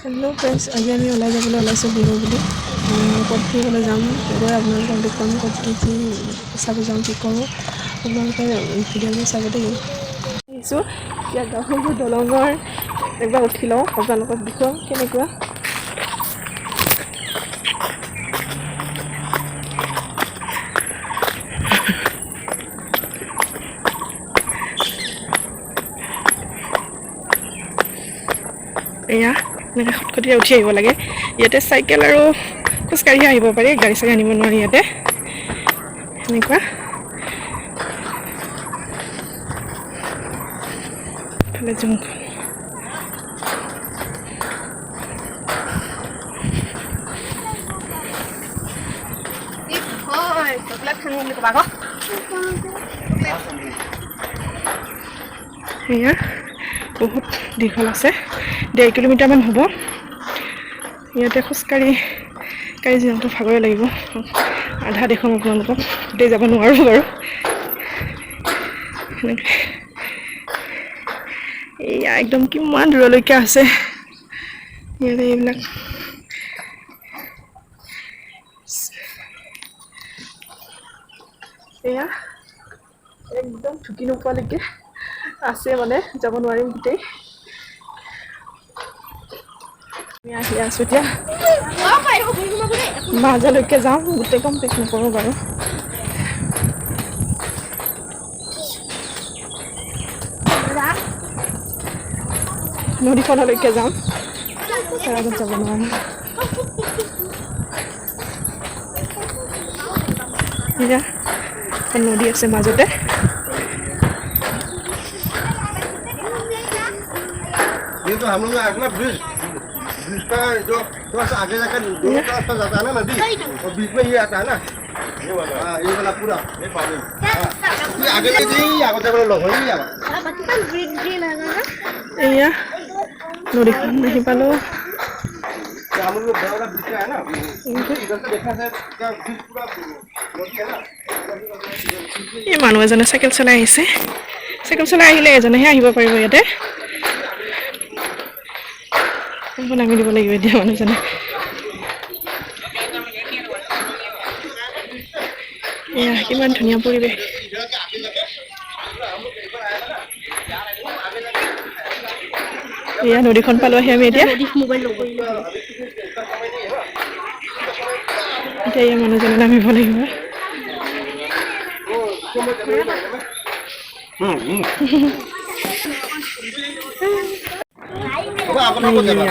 Hello' friends, আজি আমি ওলাই যাবলৈ ওলাইছোঁ বিহু বুলি। ক'ত ফুৰিবলৈ যাম গৈ আপোনালোকক দেখুৱাম, ক'ত কি কি চাব যাওঁ, কি কৰোঁ, আপোনালোকে ভিডিঅ'বোৰ চাব দেই। আহিছোঁ এতিয়া গাভৰু দলঙৰ, একবাৰ উঠি লওঁ, আপোনালোকক দেখুৱাম কেনেকুৱা। এয়া এনেকৈ খটখটীয়া উঠি আহিব লাগে। ইয়াতে চাইকেল আৰু খোজকাঢ়িহে আহিব পাৰি, গাড়ী চাড়ী আনিব নোৱাৰি ইয়াতে। এনেকুৱা ইফালে জংঘল। এয়া বহুত দীঘল আছে, 1.5 কিলোমিটাৰমান হ'ব। ইয়াতে খোজকাঢ়ি কাঢ়ি যাওঁতে ভাগৰে লাগিব। আধা দেখুৱাম আপোনালোকক, গোটেই যাব নোৱাৰোঁ বাৰু। সেনেকৈ এয়া একদম কিমান দূৰলৈকে আছে ইয়াতে এইবিলাক। এয়া একদম ঢুকি নোপোৱালৈকে আছে, মানে যাব নোৱাৰিম গোটেই। আমি আহি আছোঁ এতিয়া মাজলৈকে যাওঁ, গোটেই কমপ্লিট নকৰোঁ বাৰু। নদীখনলৈকে যাম, তাৰ আগত যাব নোৱাৰোঁ। এয়া এখন নদী আছে মাজতে। ये तो हम लोग आए ना ब्रिज, ब्रिज का जो थोड़ा सा आगे जाकर दोनों तरफ से जाता है ना नदी, और बीच में ये आता है ना ये वाला, हाँ ये वाला पूरा ये पानी, हाँ ये आगे ले जी, आगे जाकर लोग हो ही आगे। এয়া নদীখন আহি পালোঁ। ये हम लोग बड़ा वाला ब्रिज का है ना, इधर से देखा है क्या ब्रिज पूरा नदी है ना। এই মানুহ এজনে চাইকেল চলাই আহিছে। চাইকেল চলাই আহিলে এজনেহে আহিব পাৰিব ইয়াতে। আকৌ নামি দিব লাগিব এতিয়া মানুহজনে। এয়া কিমান ধুনীয়া পৰিৱেশ। এয়া নদীখন পালোঁ আহি আমি এতিয়া। এতিয়া এয়া মানুহজনে নামিব লাগিব। अब आप लोग को जाना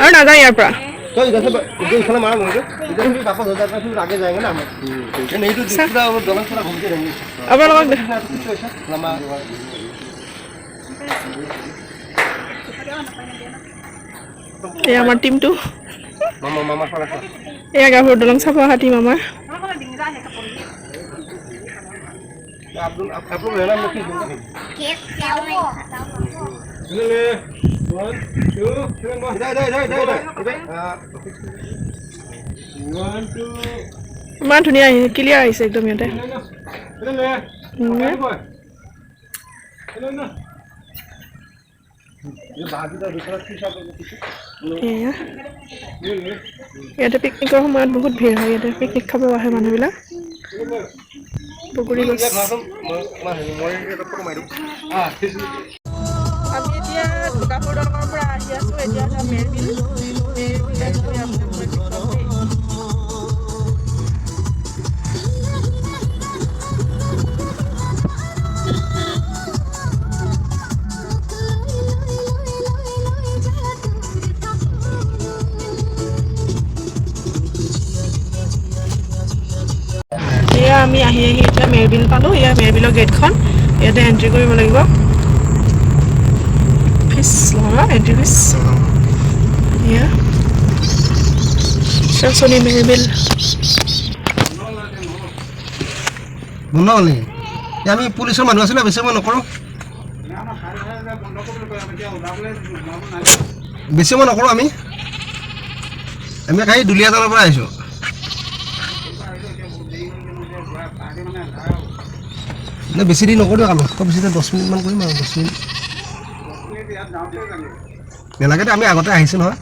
আৰু নাযাওঁ ইয়াৰ পৰা। तो इधर से इधर इधर मारा मुझे, इधर से वापस हो जाता है, फिर आगे जाएंगे ना हम, नहीं तो पूरा वो दलंग पूरा घूमते रहेंगे। আপোনালোকক लंबा। এয়া আমাৰ টিমটো। मामा मामा साला। এয়া গাভৰু দলং চাব অহা টিম আমাৰ। आप लोग, आप लोग रहना मुझे। One, two, three, इधर इधर इधर इधर इधर, वन टू। ইমান ধুনীয়া আহিছে, ক্লিয়াৰ আহিছে একদম ইয়াতে। इधर ले। ये बाकी का दूसरा शीशा पीछे। এয়া ইয়াতে পিকনিকৰ সময়ত বহুত ভিৰ হয়, ইয়াতে পিকনিক খাব আহে মানুহবিলাক। বগৰী গছ। আমি এতিয়া গাভৰু দলঙৰ পৰা আহি আছোঁ, এতিয়া যাম মেৰবিল। মেৰবিল গৈ আপোনালোকক দেখুৱাম দেই। এয়া আমি আহি আহি এতিয়া মেৰবিল পালোঁ। এয়া মেৰবিলৰ গেটখন, ইয়াতে এণ্ট্ৰি কৰিব লাগিব। ফিজ ল'ব, এণ্ট্ৰি ফিজ। এয়া চেলচনী মেৰবিল। বন্ধ হ'ল নেকি? এই আমি পুলিচৰ মানুহ আছিলে, বেছি সময় নকৰোঁ, বেছি সময় নকৰোঁ আমি। আমি খালি দুলীয়াজানৰ পৰা আহিছোঁ। বেছি দেৰি নকৰোঁ আমি, খুব বেছি 10 মিনিটমান কৰিম আৰু 10 মিনিট। নেলাগে, আমি আগতে আহিছোঁ নহয়।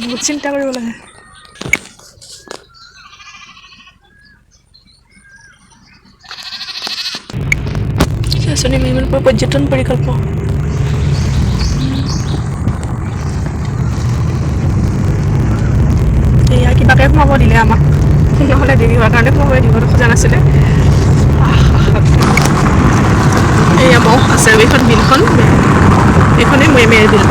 বহুত চিন্তা কৰিব লাগে। আঁচনি পৰ্যটন পৰিকল্প। এয়া কিবাকে সোমাব দিলে আমাক, নহ'লে দেৰি হোৱাৰ কাৰণে সোমাব দিব খোজা নাছিলে। এয়া মহ আছে। এইখন বিলখন, এইখনেই মেৰ বিল।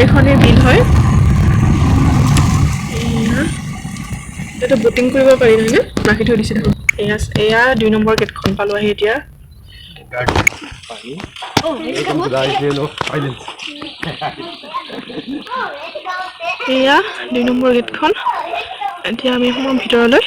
এইখনেই বিল হয়। ইয়াতে বটিং কৰিব পাৰি নহয়নে? ৰাখি থৈ দিছে দেখোন। এয়া এয়া 2 নম্বৰ গেটখন পালোঁ আহি এতিয়া। এয়া 2 নম্বৰ গেটখন। এতিয়া আমি সোমাম ভিতৰলৈ।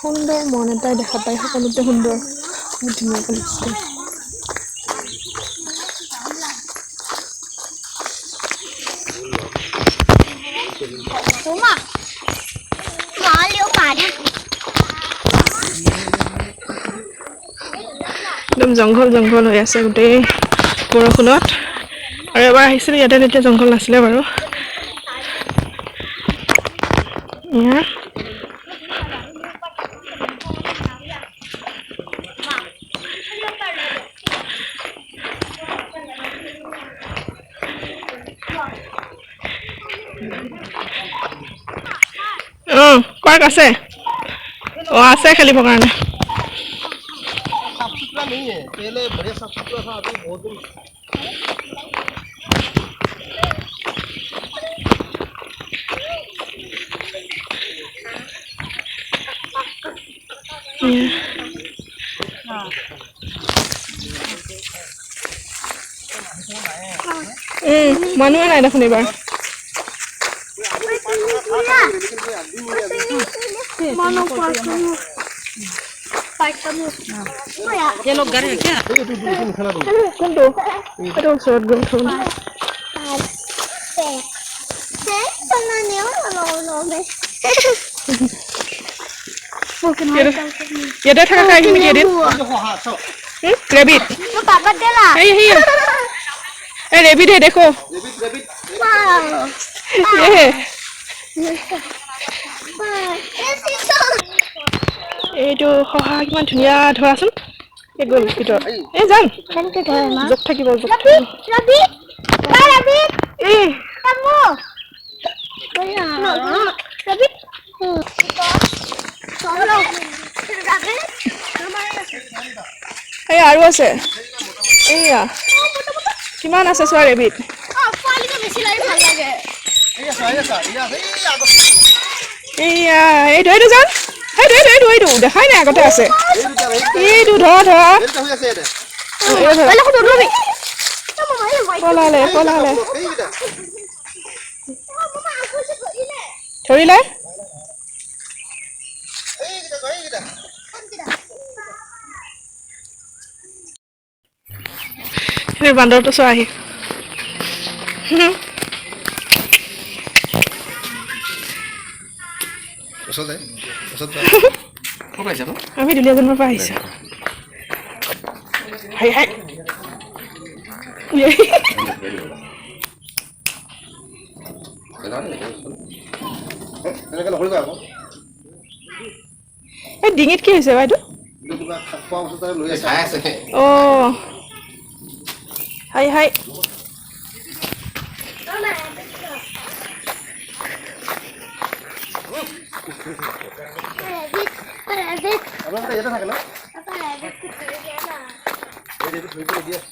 সুন্দৰ মন এটাই দেখা পায় সকলোতে, সুন্দৰ, বহুত ধুনীয়াকৈ লিখিছে। একদম জংঘল জংঘল হৈ আছে গোটেই বৰষুণত। আৰু এবাৰ আহিছিলোঁ ইয়াতে, তেতিয়া জংঘল নাছিলে বাৰু। অঁ, পাৰ্ক আছে, অঁ আছে খেলিবৰ কাৰণে। মানুহে নাই দেখোন এইবাৰ। কোনটো? এইটো ওচৰত গ'ল থোন। ইয়াতে থাকা খাই কেইদিন? ৰেবিট। এই ৰেবিট হে, দেখো। এইটো শহা কিমান ধুনীয়া, ধৰাচোন। এই গ'ল ভিতৰত। এই যাম, জোক থাকিব, জোক থাকিব। এই এই আৰু আছে। এইয়া কিমান আছে চোৱা ৰেবিট। এইয়া এইটো, এইটো যাম, সেইটো এইটো এইটো এইটো দেখাই নাই, আগতে আছে। এইটো ধৰা ধৰা, পলালে পলালে, ধৰিলে। সেই বান্দৰটো চোৱা আহি। আমি দুলীয়াজানৰ পৰা আহিছোঁ। হাই হাই, এই ডিঙিত কি হৈছে বাইদেউ? অঁ, হাই হাই।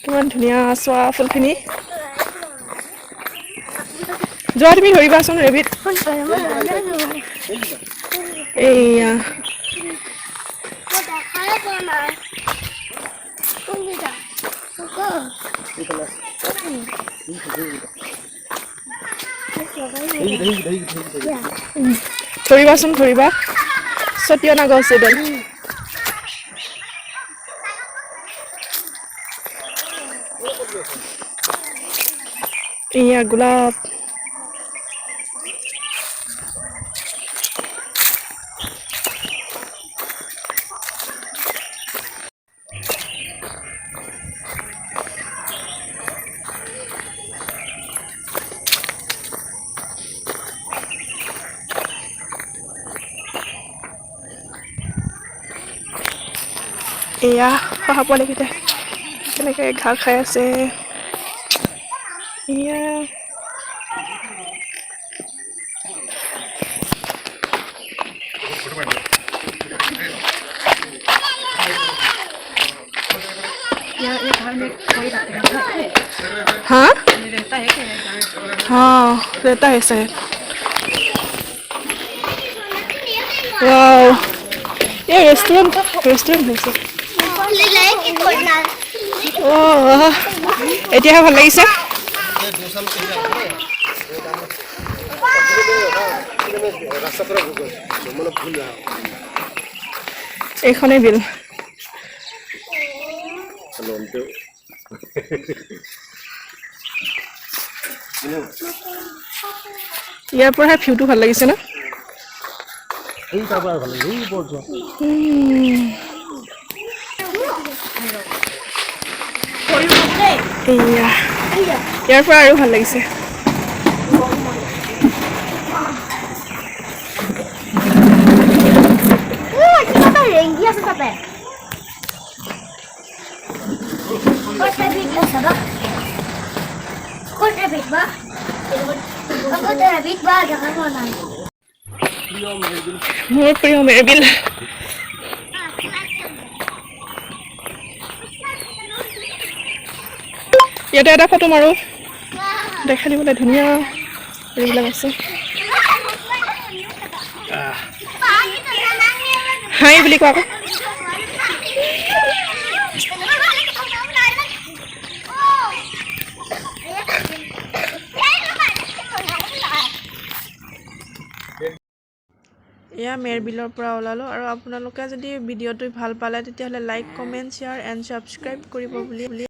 কিমান ধুনীয়া চোৱা ফুলখিনি। যোৱা, তুমি ধৰিবাচোন ৰেবিট। এইয়া। দেখাই পোৱা নাই কোনকেইটা। ধৰিবাচোন, ধৰিবা। ছটিয়না গছ এইডাল। এয়া গোলাপ। এয়া শহা পোৱালিকেইটাই কেনেকৈ ঘাঁহ খাই আছে। এয়া। यहाँ ये घर में कोई रहता है? हाँ। रहता है क्या यहाँ? हाँ, रहता है शायद। वाओ, ये रेस्टोरेंट, रेस्टोरेंट হৈছে। অঁ, এতিয়াহে ভাল লাগিছে। रास्ता पूरा भूल गए, मतलब भूल रहा। এইখনেই বিল। लोन पे। ইয়াৰ পৰাহে ভিউটো ভাল লাগিছে ন? এই তাৰ পৰা ভাল লাগে, এই ওপৰত যোৱা। এয়া, ইয়াৰ পৰা আৰু ভাল লাগিছে। ৰেংগি আছে তাতে। ক'ত ট্ৰাফিক আছে বা? ক'ত ট্ৰাফিক বা? ক'ত ট্ৰাফিক বা? দেখা পোৱা নাই। মোৰ প্ৰিয় মেৰবিল। ইয়াতে এটা ফটো মাৰোঁ, দেখাই দিবলৈ। ধুনীয়া এইবিলাক আছে। হাই বুলি কোৱা আকৌ। এয়া মেৰবিলৰ পৰা ওলালোঁ আৰু আপোনালোকে যদি ভিডিঅ'টো ভাল পালে, তেতিয়াহ'লে like, comment, share and subscribe কৰিব বুলি